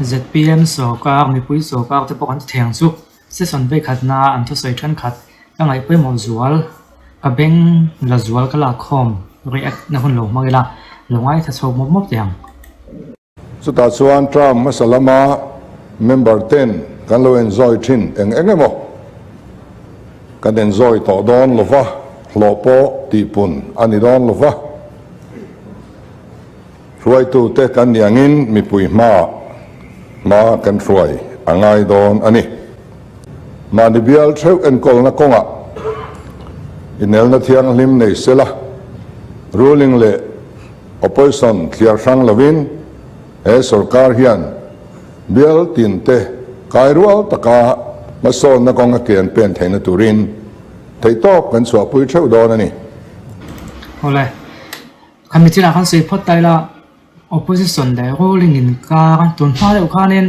ZPM sawrkar, mipui sawrkar te pawh kan ti thei ang chu. Session veikhatna an thusawi thenkhat ka ngaih pawimawh zual, ka beng la zual ka lakkhawm react na hun lo hmang ila, lo ngaithla chho mawp mawp teh ang. Chutah chuan term hmasa lama member ten kan lo enjoy thin eng eng emaw kan enjoy tawh dawn lo va, hlawh pawh tihpun a ni dawn lo va. Hruaitute kan nih angin mipui hmaah hma kan hruai a ngai dawn a ni. Mahni bial theuh enkawlna kawngah inelna thianghlim nei sela, ruling leh Opposition thliar hrang lovin he sorkar hian bial tinte kai rual taka hmasawnna kawnga ke an pen theihna turin theihtawp kan chhuahpui theuh dawn a ni. Awle, khami chinah khan sawi phawt ta ila, opposition leh ruling inkar tun hma deuh khanin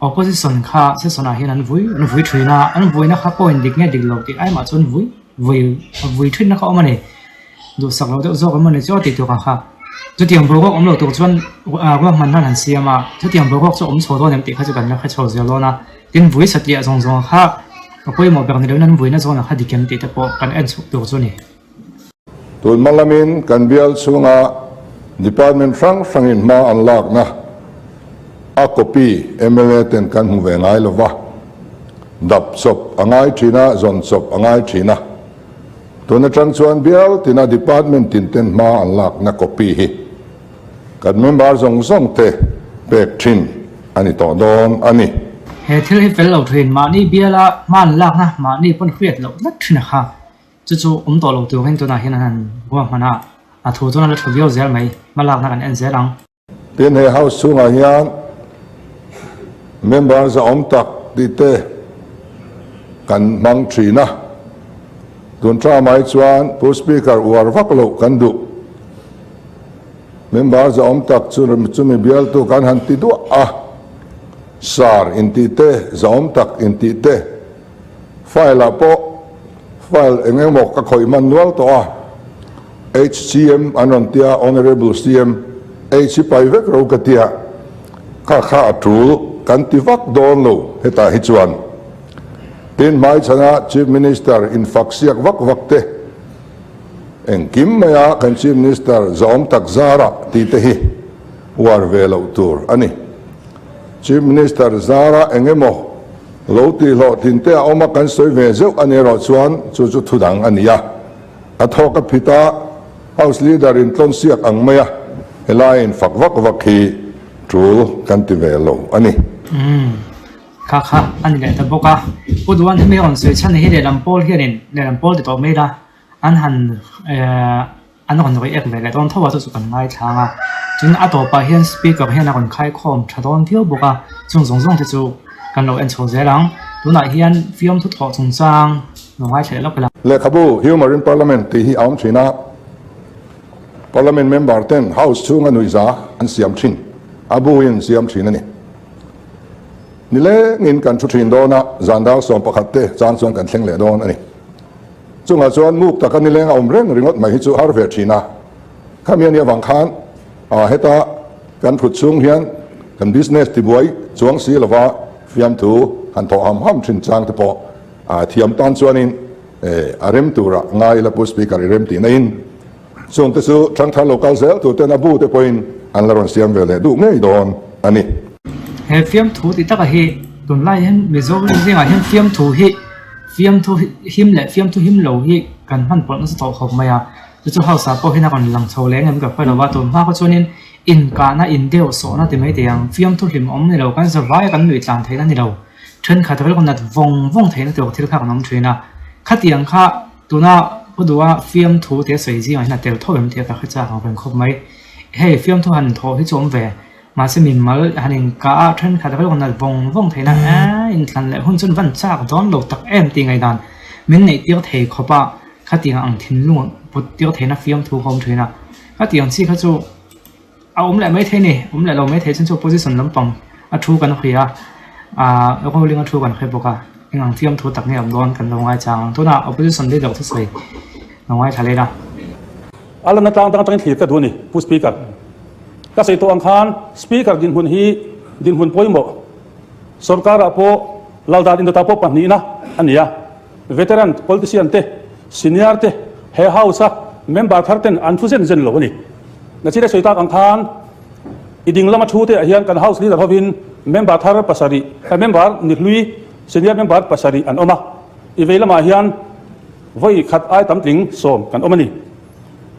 opposition kha session ah hian an vui an vui thin a, an vuina kha point dik nge dik lo tih aimah chuan vui vui vui thinna kha a awm a ni. Duhsak loh deuh zawk emaw ni chu a tih tur ang kha. Chutiang boruak awm lo tur chuan ruahman nan han siam a, chutiang boruak chu awm chho dawn em tih kha chu kan la hre chho zel dawn a. Tin, vui satliah zawng zawng kha a pawimawh ber ni loin an vuina zawnah kha dik em tih te pawh kan en chhuk tur chu a ni. Tun hma lamin kan bial chhunga department hrang hrangin hma an lakna a copy mla ten kan hmu ve ngai lova, dap chawp a ngai thin a, zawn chawp a ngai thin a. Tun atang chuan bial tina department tin ten hma an lakna copy hi kan member zawng zawng te pek thin a ni tawh dawn a ni. He thil hi fel lo thin, mahni biala hma an lakna mahni pawn hriat loh tlat thin a kha, chu chu awm tawh lo turin tunah hian an han ruahman a, a thu chuan a la tha viau zel mai, hma lakna kan en zel ang. Tin, he House chhungah hian member zahawm tak tih te kan hmang thin a. Tun tha mai chuan Pu Speaker uar vak loh kan duh. Member zahawm tak chu chumi bialtu kan han ti duah a. Sar intih te, zahawm tak intih te, file ah pawh file eng emaw ka khawih hman nual tawh a. HCM an rawn tia Honourable CM H hi pai vek ro ka tia kha kha a tul kan ti vak dawn lo hetah hi chuan tin hmaichhana Chief Minister in fak siak vak vak te engkim maia kan Chief Minister zawm tak zara tih te hi uar ve loh tur a ni. Chief Minister zara engemaw lo tihhlawhtlin te a awm a kan sawi ve zeuh a ni erawh chuan chu chu thudang a ni a. A thawk a phit a, House Leader in tlawn siak ang mai a, helai in fak vak vak hi tul kan ti ve lo a ni. Umm, kha kha a ni leh ta bawk a. Pu Duan hemi rawn sawi chhan hi lehlam pawl hianin lehlam pawl ti tawh mai la, an han eh an rawn react ve leh dawn tho a chu chu kan ngaithla ang a. Tin a tawpah hian Speaker hian a rawn khaikhawm tha dawn viau bawk a, chung zawng zawng te chu kan lo en chho zel ang. Tunah hian fiamthu thawh chungchang lo ngaithla leh lawk ila. Lehkhabu Humour in Parliament tih hi a awm thin a, Parliament member ten House chhunga nuihza an siam thin, a bu in siam thin a ni. Nilengin kan thu thin dawn a, zan dar 11 te chang chuan kan thleng leh dawn a ni. Chungah chuan muk taka nileng a awm reng ringawt mai hi chu har ve thin a, khami a nih avang khan heta kan thut chhung hian kan business tibuai chuang si lova fiamthu han thawh ham ham thin chang te pawh A thiam tan chuanin a rem turah ngai ila Pu Speaker i rem tihna in chungte chu thangthar lo kal zel tur ten a bu te pawhin an la rawn siam ve leh duh ngei dawn a ni. He fiamthu tih taka hi tunlai hian Mizo zingah hian fiamthu hi fiamthu him leh fiamthu him lo hi kan hman pawlh nasa tawh khawp mai a, chu chu house ah pawh hian a rawn lang chho leh engem ka hre lo va, tun hma kha chuanin inkahna indeuh sawhna ti mai thei ang, fiamthu hlim awm ni lo kan zavai a kan nuih tlan theihna ni lo. Thenkhat rilru nat vawng vawng theihna tur thil kha kan awm thin a, khatiang kha tuna pu duha fiamthu te sawi zingah hian a tel tho em tih a ka hre chak ang reng khawp mai. Hei fiamthu han thawh hi chu awm ve, mahse mimal han inkah a thenkhat rilru nat vawng vawng theihna eeh inthlan leh hun chuan van chak dawn lo tak em tih ngaihdan min neih tir thei khawp a, khatiang ang thinlung put tir theihna fiamthu kha awm thin a, khatiang chi kha chu. A awm leh maithei ni, awm leh lo maithei chuan chu opposition lampang a thu kan hawi a, aah ruling a thu kan hawi bawk a, eng ang fiam thu tak nge awm dawn kan lo ngaichang ang. Tunah opposition leader thusawi lo ngaithla leh ila. A lanna tlang dang atangin thlir ka duh a ni, Pu Speaker. Ka sawi tawh ang khan Speaker dinhmun hi dinhmun pawimawh sorkarah pawh Laldan Indawtah pawh pahnihna a ni a. Veteran politician te, senior te he House a member thar ten an thu zen zen lo a ni. Nachina sawi tak ang khan i ding lama thu te ah hian kan House leader hovin member thar pasarih, member ni hlui senior member pasarih an awm a, i vei lamah hian vawi khat ai tam tling sawm kan awm a ni.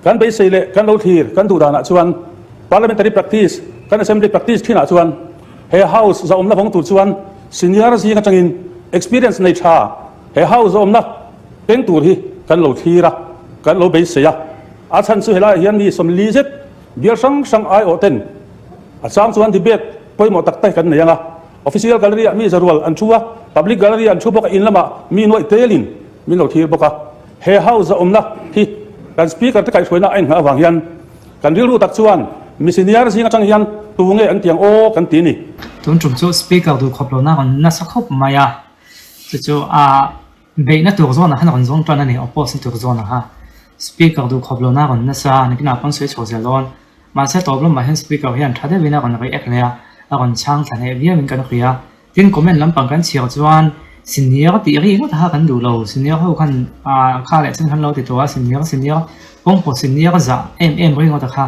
Kan beisei leh kan lo thlir kan duh danah chuan parliamentary practice, kan assembly practice thinah chuan he House zahawmna vawng tur chuan senior zing atangin experience nei tha he House zahawmna peng tur hi kan lo thlir a, kan lo beisei a. A chhan chu helaiah hian mi sawmli zet bial hrang hrang aiawh ten a chang chuan debate pawimawh tak tak kan nei ang a. Official gallery ah mi zarual an thu a, public gallery an thu bawk a, in lamah mi nuaih telin min lo thlir bawk a. He House zahawmna hi kan Speaker te kaihhruaina a inngah avang hian kan rilru tak chuan mi senior zing atang hian tu nge an tiang aw kan ti ni. Tun tum chu Speaker duh khawp lohna rawn nasa khawp mai a, chu chu a beihna tur zawnah khan rawn zawng tan a ni, oppose na tur zawnah kha Speaker duh khawp lohna rawn nasa a, nikinah pawn sawi chho zel dawn. Mahse tawp lamah hian Speaker hian tha deuhin a rawn react leh a, a rawn chhang thla hneh viauin kan hria. Tin comment lampang kan chhiar chuan senior tih ri ngawt kha kan duh lo, senior ho khan ah kha leh chen khan lo ti tawh a, senior senior pawngpaw senior zah em em ri ngawt kha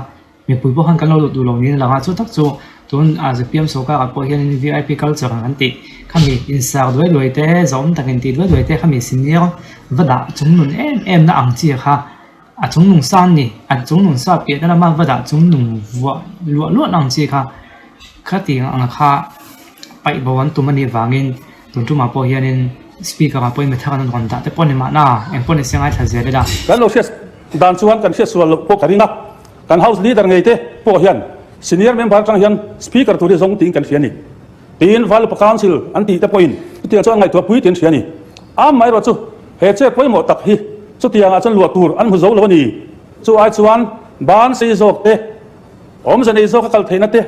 mipui pawh khan kan lo duh duh lo niin a lang a, chu tak chu tun ah zpm sorkar ah pawh hianin vip culture ang an tih khami insar duai duai te zahawm tak intih duai duai te khami senior va dah chungnun em em na ang chi kha a chungnung sa an ni, a chungnung sa piah na lama va dah chungnung vuah luah luah ang chi kha khatiang ang kha paih bo an tum a nih vangin tun tumah pawh hianin speaker ah pawhin mi thar an rawn dah te pawh a ni mahna engpawh ni se ngaithla zel ila. Kan lo hriat dan chuan kan hriat sual loh pawh ka ring a, kan house leader ngei te pawh hian senior member atang hian speaker tur hi zawng tiin kan hria a ni. Tiin Valupa Council an tih te pawhin chutiang chuan ngaihtuah pui tiin hria a ni. Amaherawhchu he chet pawimawh tak hi chutiangah chuan luah tur an hmu zo lo a ni. Chu ai chuan ban sei zawk te, awmze nei zawk a kal theihna te,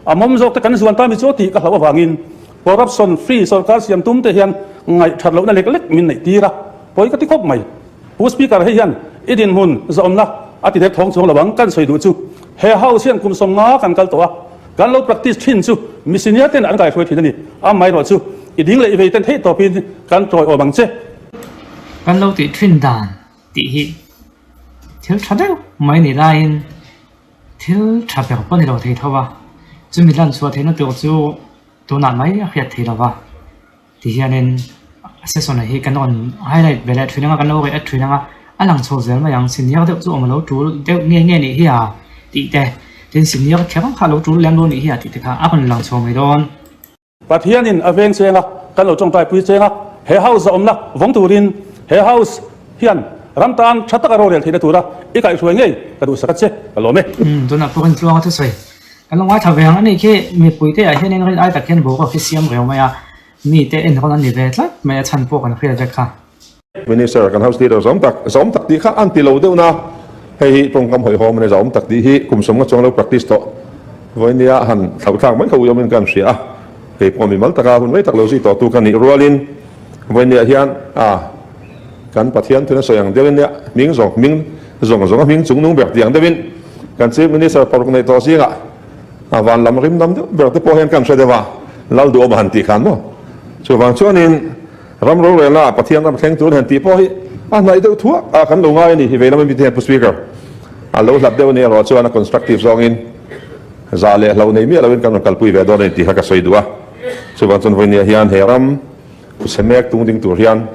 a mawm zawk te kan zuan ta mi chu tih ka hlauh avangin corruption free sorkar siam tum te hian ngaihthat lohna lek lek min neih tir a, pawi ka ti khawp mai. Pu Speaker hei hian i dinhmun zawmna a ti dek thawng chuang lo ang kan sawi duh chu he House hian kum sawmnga kan kal tawh a, kan lo practice thin chu mi senior ten an kaihruai thin a ni. Amaherawh chu i ding leh i vei ten theih tawpin kan tawiawm ang che. Kan lo tih thin dan tih hi thil tha deuh mai ni laiin thil tha ber pawh a ni lo thei tho a, chumi lan chhuah theihna tur chu tunah mai a hriat thei lo va. Ti hianin a session ah hi kan rawn highlight ve leh thin anga kan lo react thin anga a lang chho zel mai ang senior deuh chu awm a lo tul deuh nge nge nih hi a tih te tin senior kher kha a lo tul lem lo nih hi a tih te kha a rawn lang chho mai dawn. Pathianin a veng cheng a, kan lo tawngtai pui cheng a, he house a awmna vawng turin he house hian ram tan tha taka rorel theihna tura i kaihhruai ngei ka duhsak a che, ka lawm e. Umm tunah pawh kan tluang a thusawi kan lo ngaithla ve ang a nih khi mipuite ah hianin rin ai tak hian boruak hi siam reu mai a, mite enrawn an ni ve tlat mai a chhan pawh kan hriat vek kha. Minister kan House Leader zawm tak zawm tak tih kha an ti lo deuh na, hei hi tawngkam hawihhawm a ni zawm tak tih hi kum sawmnga chuang lo practice tawh vawinia han thlauhthlak mai kha uiawmin ka han hria a, kei pawh mimal taka hun rei tak lo zui tawh tu ka nih rualin vawinia hian a kan Pathian thuna sawi ang deuhin nia hming zawng hming zawng zawnga hming chung nung ber tih ang deuhin kan Chief Minister paruk neih tawh zingah a van lam rim dam deuh ber te pawh hian kan hre deuh a, Lal duhawm a han tih khan maw chuvang chuanin Ram rorelna ah Pathian ram thleng tur hian tih pawh hi a hnaih deuh thuak a kan lo ngai a ni. Hi vei lama mite hian Pu Speaker a lo hlat deuh a ni erawh chuan a constructive zawngin zah leh hlo nei miah loin kan rawn kalpui ve dawn a ni tih kha ka sawi duh a. Chuvang chuan vawinia hian he ram khuchhe mek tung ding tur hian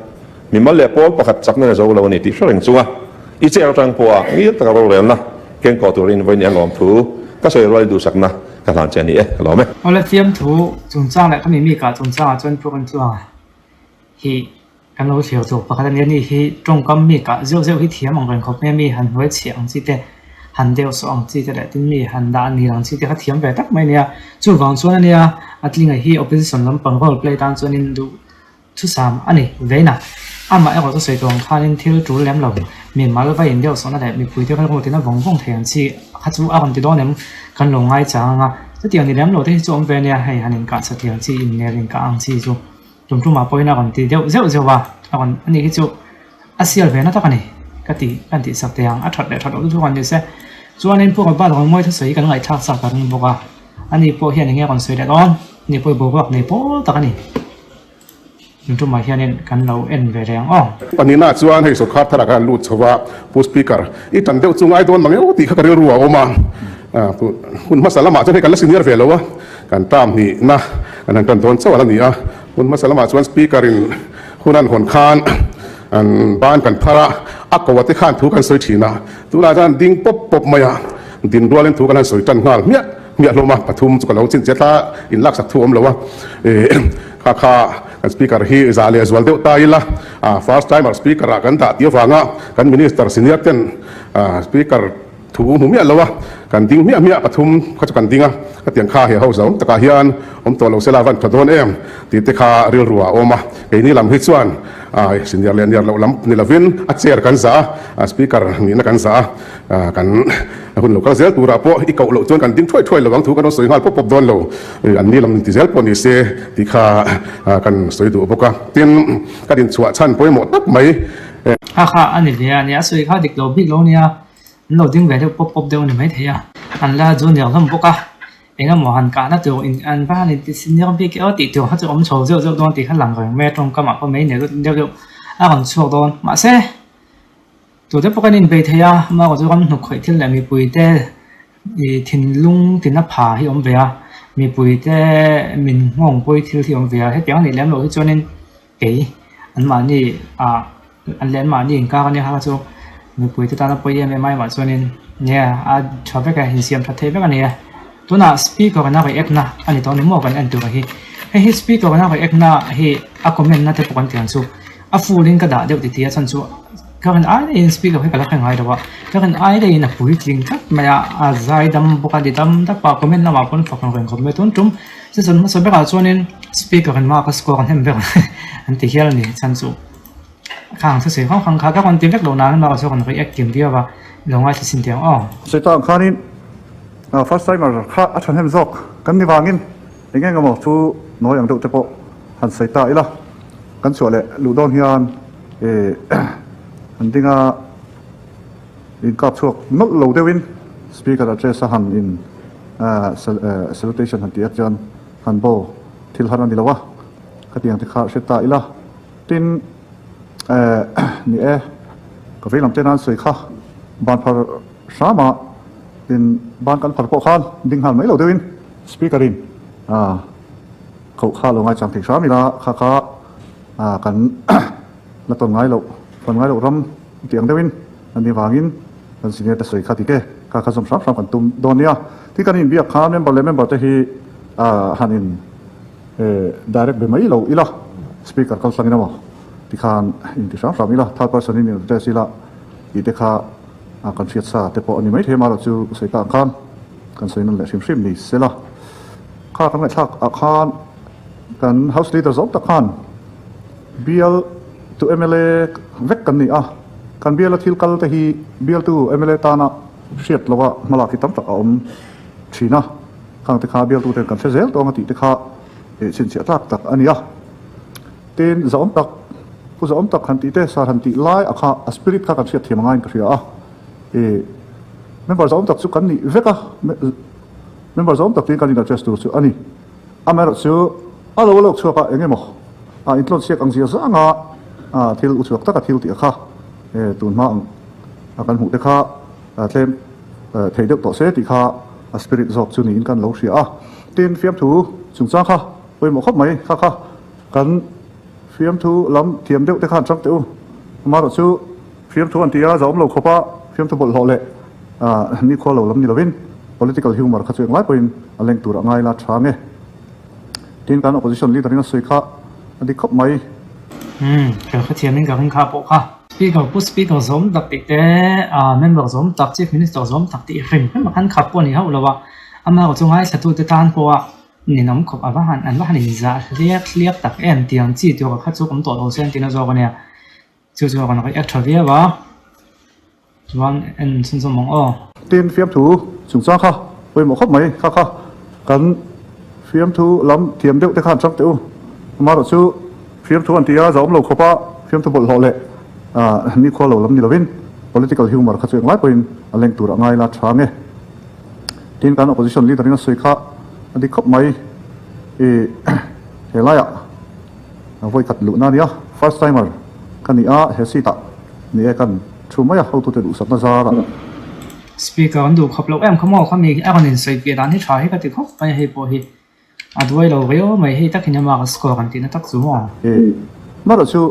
mimal leh pawl pakhat chakna na zo lo a ni tih hre reng chunga i chair atang pawha ngil taka rorelna kengkawh turin vawinia lawmthu ka sawi rualin duhsakna ka hlan che a ni e, ka lawm e. Awle fiamthu chungchang leh khami mi kah chungchangah chuan Pu Rintluanga hi kan lo thlir tur pakhat a nia ni hi tawngkam mi kah zeuh zeuh hi thiam ang reng khawp mai a mi han hnuai chhiah ang chi te han deuh sawh ang chi te leh tin mi han dah nil ang chi te kha thiam ve tak mai a nia chuvang chuan a nia a tlinga hi opposition lampang role play tan chuanin duh Thusam a ni veina. Amah erawh chu sawi tur ang khanin thil tul lem lo. Mi mal va in deuh sawhna leh mipui te rilru tina vawng vawng thei ang chi kha chu a rawn ti dawn em? Kan lo ngai chang ang a. Chutiang ni lem lo te hi chu awm ve nia, hei han inkah chhat ang chi, innel inkah ang chi chu tum tumah pawhin a rawn ti deuh zeuh zeuh a, a rawn ani hi chu a sial ve na tak a ni ka ti ka tih sak thei ang. A that leh that loh chu thu an ni se. Chuanin Pu Robert Rawngmawi thusawi hi kan ngaihthlak chak ta ring bawk a, ani pawh hian eng nge a rawn sawi leh dawn? Ni pawh boruak nei pawl tak a ni. Tun tumah hianin kan lo en ve reng aw. Pahnihna chuan hei sawrkar tharah khan lut chho a, Pu Speaker, i tan deuh chu ngai dawn mang emaw tih kha ka rilru a awm a. Hun hmasa lamah chuan hei kan la senior ve lo a, kan term hnihna kan han tan dawn chauh a la ni a. Hun hmasa lamah chuan Speaker in hun an hawn khan an ban kan phar a, a ko a te khan thu kan sawi thin a. Tunah chuan ding pawp pawp mai a, din rualin thu kan han sawi tan nghal hmiah. Hmiah hlawm a, pathum chu ka lo chin che tla in laksak thu awm lo a, kha kha kan speaker hi zah leh zual deuh ta ila, first timer speaker ah kan dah tih avanga kan minister senior ten speaker thu hmu miah lo a, kan ding hmiah hmiah pathum kha chu kan ding a, khatiang kha he house awm takah hian awm tawh lo sela van tha dawn em tih te kha rilru ah a awm a, keini lam hi chuan senior leh niar loh lam ni lovin a chair kan zah a, speaker nihna kan zah a, kan. A hun lo kal zel turah pawh i koh loh chuan kan ding thuai thuai lo ang thu kan rawn sawi nghal pawp pawp dawn lo. An ni lam inti zel pawh ni se tih kha kan sawi duh bawk a. Tin, ka dinchhuah chhan pawimawh tak mai. Kha kha a ni ve a nia, a sawi kha dik lo bik lo nia, an lo ding ve deuh pawp pawp deuh a ni maithei a. An la junior hlawm bawk a, engemaw han kahna tur in an va han inti senior bik e aw tih tur kha chu awm chho zeuh zeuh dawn tih kha lang reng mai a, tawngkamah pawh mai nei deuh deuh a rawn chhuak dawn. Mahse. Tute pawh kan inbei thei a, amaherawh chu ram hnuk khawih thil leh mipuite ih thinlung tina pha hi awm ve a, mipuite min nghawng pawi thil hi awm ve a, hetiang a nih lem loh hi chuanin kei anmahni ah an leh anmahni inkar a nia kha chu mipuite tana pawi em em ai mah chuanin nia a tha vek a, insiam that thei vek a ni e. Tunah speaker in a react na a ni tawh a ni maw kan en tur hi, hei hi speaker in a react na hi a comment na te pawh kan tih ang chu. A full in ka dah deuh titi a chhan chu ka rin ai daihin speaker hi ka la hre ngai lo a, ka rin ai daihin a puitling tlat mai a, a zai dam bawk a ti dam dap a, comment lamah pawn fak ang reng khawp mai tun tum season hmasa berah chuanin speaker in mark a score an hem ber an ti hial a ni chhan chu khang thusawi hrang hrang kha ka rawn ti vek lo nangin mark chu a rawn react kim viau a lo ngaithla sin teh ang aw. Sawi tak ang khanin first timer kha a thahnem zawk kan ni vangin eng eng emaw chu nawi ang deuh te pawh han sawi ta ila. Kan chhuah leh luh dawn hian ih an ding a, inkap chhuak nawlh lo deuhin speaker address a han in salutation han tih ah chuan han bow thil har a ni lo a, khatiang te kha hre ta ila. Tin ni e, ka vei lam te nan sawi kha ban phar hram a, tin ban kan phar pawh khan ding nghal mai lo deuhin speaker in Koh kha lo ngaichang thei hram ila kha kha kan la tawn ngai loh, tawn ngai loh ram tih ang deuhin an ni vangin kan senior te sawi kha dik e, kha kha zawm hram hram kan tum dawn nia. Tin kan inbiak kha member leh member te hi han in direct be mai lo ila, speaker kal hlangin emaw tikhan inti hram hram ila, third person in address ila tih te kha kan hriat sa te pawh a ni maithei amaherawh chu sawi tak ang khan kan sawi nawn leh hrim hrim ni sela. Kha kan ngaihthlak ah khan kan House Leader zawm tak khan bial tu mla vek kan ni a, kan biala thil kal te hi bialtu mla tana hriat loh a hmalak hi tam tak a awm thin a, khang te kha bialtu ten kan hre zel tawng a tih te kha chhinchhiah tlak tak a ni a. Tin, zahawm tak, pu zahawm tak han tih te, sar han tih lai a kha a spirit kha kan hriat thiam a ngaiin ka hria a, member zahawm tak chu kan nih vek a. Member zawm tak tin kan in address tur chu a ni. Amaherawh chu a lo lawk chhuak a eng emaw a intlawn chhiak ang zia zanga thil u chhuak taka thil tih a kha tun hma ang a kan hmuh te kha tlem thei deuh tawh se tih kha a spirit zawk chu niin kan lo hria a. Tin fiamthu chungchang kha pawimawh khawp mai kha kha kan fiamthu lam thiam deuh te khan chang teh u. Amaherawh chu fiamthu an ti a zahawm lo khawp a fiamthu bawlhhlawh leh Nikhua lo lam ni lovin political humour kha chu englai pawhin a leng tur a ngai la tha nge. Tin kan opposition leader in a sawi kha a dik khawp mai. Umm ka hrethiam in ka ring kha pawh kha. Speaker pu speaker zawm tak tih te ah member zawm tak chief minister zawm tak tih hrim hrim a khan khap pawh a ni hauh lo a, amaherawh chu ngaithla tute tan pawh a ninawm khawp a va han an va han inzah hliak hliak tak em tiang chi tur kha chu awm tawh lo se an ti na zawk a nia. Chu chu a rawn react tha viau a, chuan en chhunzawm ang aw. Tin fiamthu chungchang kha pawimawh khawp mai kha kha kan fiamthu lam thiam deuh te khan chang teh u. Amaherawh chu fiamthu an ti a, zahawm lo khawp a fiamthu bawlhhlawh leh nikhua lo lam ni lovin political humour kha chu englai pawhin a leng tur a ngai la tha nge. Tin kan opposition leader in a sawi kha a dik khawp mai. I he laiah vawi khat luhna a nia, first timer ka ni a, he seat ah ni e kan thu mai a, hotute duhsakna zarah. Speaker an duh khawp loh em kha maw khami a rawn insawi piah dan hi tha hi ka ti khawp mai a hei pawh hi a duai lo viau mai hei takin ama ka score kan tihna tak chu maw. I marawh chu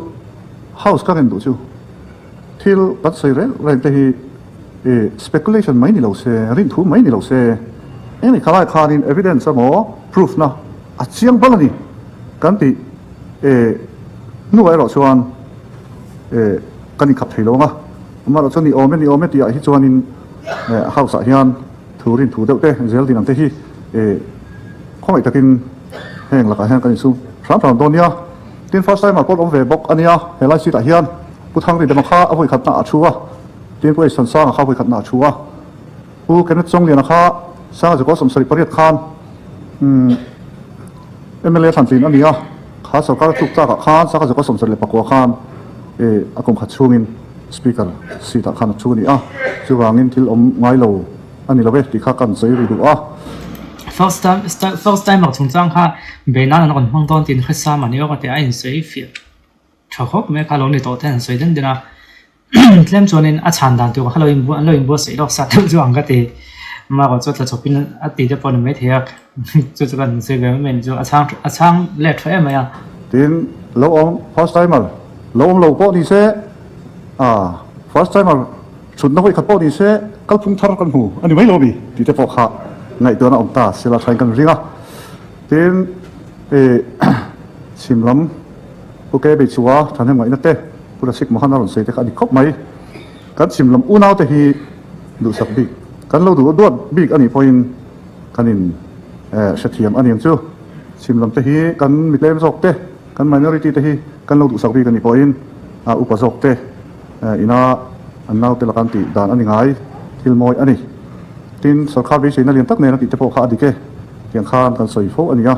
house ka rawn duh chu thil kan sawi reng reng te hi i speculation mai ni lo se, rinthu mai ni lo se, engni khalai khanin evidence emaw proof na a chiang bal a ni kan tih i hnuah erawh chuan i kan inkhap thei lo ang a, amaherawh chuan ni awm e ni awm e tih ah hi chuanin house ah hian thu rinthu deuh te zel din ang te hi i khawngaih takin heng lakah hian kan insum hram hram dawn nia. Tin first timer pawh awm ve bawk a nia, helai seat ah hian Pu Thangri Dema kha a vawi khatna a thu a, tin Pu Eisansanga kha a vawi khatna a thu a, Pu Kenneth Chawngliana kha Sanga Zakaw 78 khan mla thlantlin a ni a, kha sorkar a tluk tlak ah khan Sanga Zakaw 79 khan a kum khat chhungin Speaker seat ah khan a thu a ni a, chuvangin thil awm ngai lo a ni lo e tih kha kan sawi ri duh a. First time first timer chungchang kha bei nan an rawn hmang dawn tiin hre mahni awk a ti a, a insawi fiah tha khawp mai a kha lo ni tawh te an sawi den den a, tlem chuanin a chhan dan tur kha lo inbuah an lo inbuatsaih lawk sa deuh chu ang ka ti, amaherawh chu tla chawpin a ti te pawh a ni maithei a, chu chu kan sawi ve mai mai ni chu a chhang a chhang let tha em mai a. Tin, lo awm first timer lo awm lo pawh ni se, ah first timer Chhutna hawi khat pawh ni se kalphung thar kan hmu a ni mai lo mi tih te pawh kha ngaihtuahna awm ta sela thain kan ring a. Tin, ih chhim lam Pu Ke Beichua thahnem ngaihna te Pu Rasik Mohan a rawn sawi te kha a ni khawp mai. Kan chhim lam unau te hi duhsak bik kan lo duh duat bik a nih pawhin kan in hrethiam a ni ang chu. Chhim lam te hi kan mitlem zawk te, kan minority te hi kan lo duhsak bik a nih pawhin upa zawk te, Ina an naute laka an tih dan a ni ngai, thil mawi a ni. Tin, sorkar beiseina lian tak nen a tih te pawh kha a dik e, tiang khan kan sawi fo a ni a.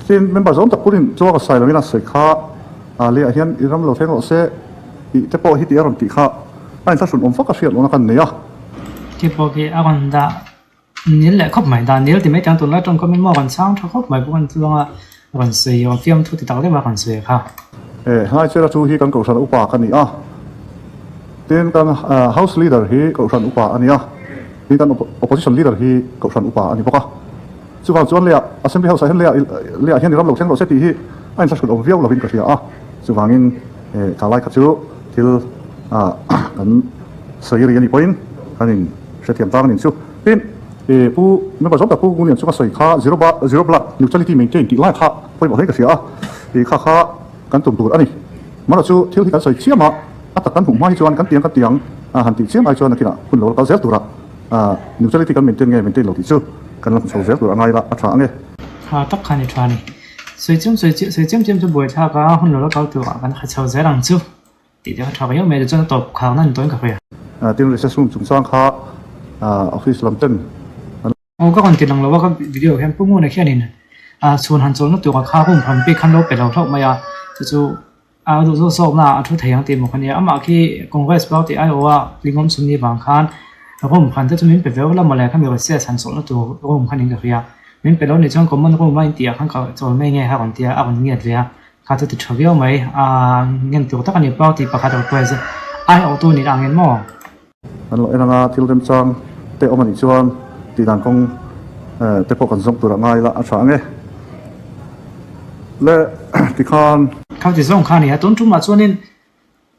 Tin, member zawng tak purin chuak a sai loin a sawi kha a lehah hian i ram lo thleng rawh se tih te pawh hi tih a rawn tih kha a inthlahrun awm fak a hriat lohna kan nei a. Khi pawh khi a rawn dah Nil leh khawp mai, dan nil ti mai tang tunlai tawngkam in maw kan chhang tha khawp mai bawk a ni chuang a rawn sawi rawn fiamthu ti tak deuh a rawn sawi kha. E, helai chela chu hi kan kohhran upa ka ni a, tin kan house leader hi kohhran upa a ni a, tin kan opposition leader hi kohhran upa a ni bawk a. Chuvang chuan leiah assembly house ah hian leiah leiah hian i ram lo thleng rawh se tih hi a inthlahrun awm viau lovin ka hria a, chuvangin e thalai kha chu thil kan sawi ri a nih pawhin kan in Hrethiam tang nin chu. Tin, i Pu member zawng tak Pu Ngunlian chunga sawi kha zero ba zero blood neutrality maintain tih lai kha pawimawh hle ka hria a, i kha kha kan tum tur a ni. Marawh chu thil hi kan sawi chiam a, a tak kan hmuh hma hi chuan kan tiang kan tiang a han tih chiam ai chuan nakinah hun lo la kal zel tura neutrality kan maintain nge maintain lo tih chu kan la hmu chho zel tur a ngai la a tha ang e. Tha tak kha ni tha ni. Sawi chiam sawi chiam sawi chiam chiam chu buaithlak a hun lo la kal turah kan kha chho zel ang chu. Tih te kha tha viau mai tichuan a tawp khakna ni tawhin ka hria. Tin recess room chungchang kha office lam ten an. Aw ka rawn ti lang lo a ka video hian Pu Nguna khianin chhun han chawlhna tura kha room han pek khan lo pe lo hlauh mai a chu chu a duh zawk zawkna a thu thei ang tih maw kha nia amah khi Congress party aiawha Lingawm Chhunni vang khan room han te chu min pe viau la mawle khami recess han chawlhna tur room khan in ka hria min pe lo nih chuan common room a intih ah khan ka chawl mai nge kha a rawn tia a rawn ngiat ve a. Kha chu ti tha viau mai, aaa ngen tur tak a ni party pakhat a request a, ai awh tu nih ang en maw? Kan lo en anga thil remchang te awm a nih chuan tih dan kawng te pawh kan zawng tur a ngai la a tha ang e. Le tikhan. Kha ti zawng kha a ni a, tun tumah chuanin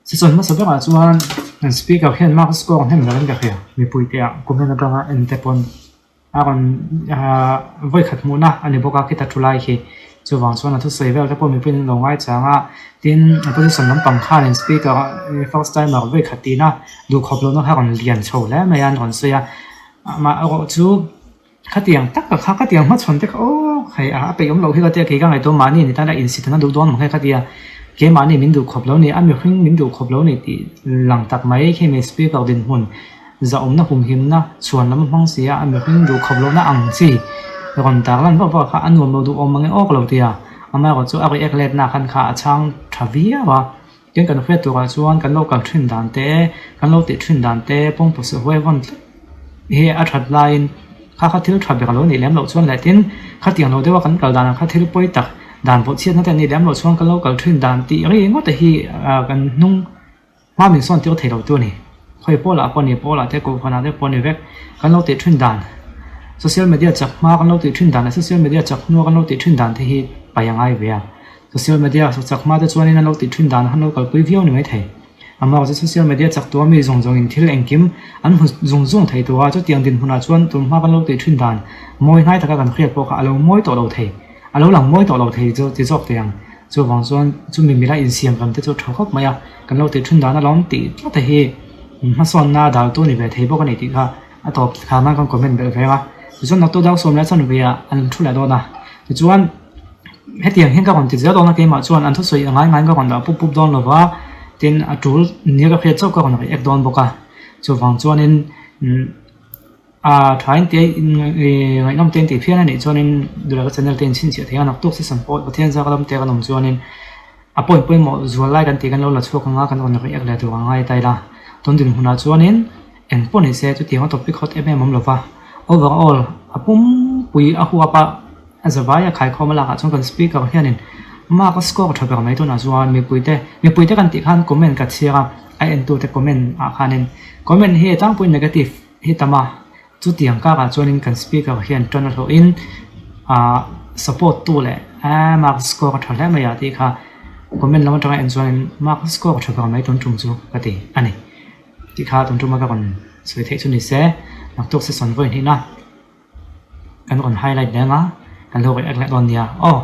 season hmasa berah chuan kan speaker hian mark score hnem lo in ka hria, mipui te ah comment atanga en te pawn. A rawn vawi khat hmuhna a ni bawk a khita thu lai khi chuvang chuan a thusawi vel te pawh mipuiin an lo ngaichang a tin opposition lampang khanin speaker first timer vawi khat tihna duhkhawp lohna kha a rawn lian chho hle mai a an rawn sawi a amaherawh chu khatiang tak kha khatiang hmachhawn te kha aw hei a peih awm loh hi ka tia kei ka ngaihtuah mahni ni tan a insit an duh dawn ang he khatia keimahni min duhkhawp lo ni a mihring min duhkhawp lo ni tih lang tak mai khi mi speaker dinhmun. Zahawmna humhimna chhuan lam a hmang si a, a mihring duh khawp lohna ang chi rawn tar lan vak vak kha a nuam lo duh awm mange awk lo tia. Amaherawh chu a react letna khan kha a chhang tha viau a. Tin kan hriat turah chuan kan lo kal thin dan te, kan lo tih thin dan te pawngpaw se huai vawn tlat hi a that laiin. Kha kha thil tha ber a lo nih lem loh chuan leh tin, khatiang lo deuha kan kal danah kha thil pawi tak dan bawhchhiatna te an nih lem loh chuan kan lo kal thin dan tih ringawt te hi kan hnung hma min sawn tir thei lo tu a ni. Khawi pawlah pawh a ni, pawlah te kohhranah te pawh a ni vek. Kan lo tih thin dan, social media chak hma kan lo tih thin dan leh social media chak hnua kan lo tih thin dan te hi paih a ngai ve a. Social media chak hma te chuanin an lo tih thin dan han lo kalpui viau a ni maithei. Amah chu social media chak tua mi zawng zawngin thil engkim an hmu zung zung thei tur a, chutiang dinhmunah chuan tun hma kan lo tih thin dan mawi hnai taka kan hriat pawh kha a lo mawi tawh lo thei, a lo lang mawi tawh lo thei chu ti zawk teh ang. Chuvang chuan chumi mila insiam ram te chu tha khawp mai a, kan lo tih thin dan alawm tih tlat te hi hmasawnna daltu ni ve thei bawk a ni tih kha a tawp thla nan kan comment belh ve a. Tichuan Doctor Dausawm leh chuan veah an thu leh dawn a, tichuan. Hetiang hian ka rawn ti zel dawn a, keimah chuan an thusawi a ngai ngaiin ka rawn dah pup pup dawn lo va, tin a tul nia ka hriat chauh ka rawn react dawn bawk a, chuvang chuanin a thain te ngaihnawm te tih phian a nih chuanin Dulaka channel te in chhinchhiah thei a, naktuk season pawh Pathian zak ram te kan awm chuanin a point pawimawh zual lai kan tih kan lo la chhuak ang a, kan rawn react leh tur a ngai ta ila, tun dinhmunah chuanin eng pawh ni se chutiang a topic hot em em awm lo va, overall a pumpui a huap a. A zavai a khaikhawm a lakah chuan kan speaker hianin mark a score tha ber mai tunah chuan mipuite mipuite kan tih khan comment ka chhiar a, a entute comment ah khanin comment hi a tlangpuiin negative hi tam a, chutiang karah chuanin kan speaker hian tan a hlawhin ah support tu leh a mark score a tha hle mai a tih kha comment lam atanga en chuanin mark score tha ber mai tun tum chu ka ti a ni tih kha tun tuma ka rawn sawi theih chu ni se naktuk session vawi hnihna. Kan rawn highlight deng a, kan lo react leh dawn nia aw.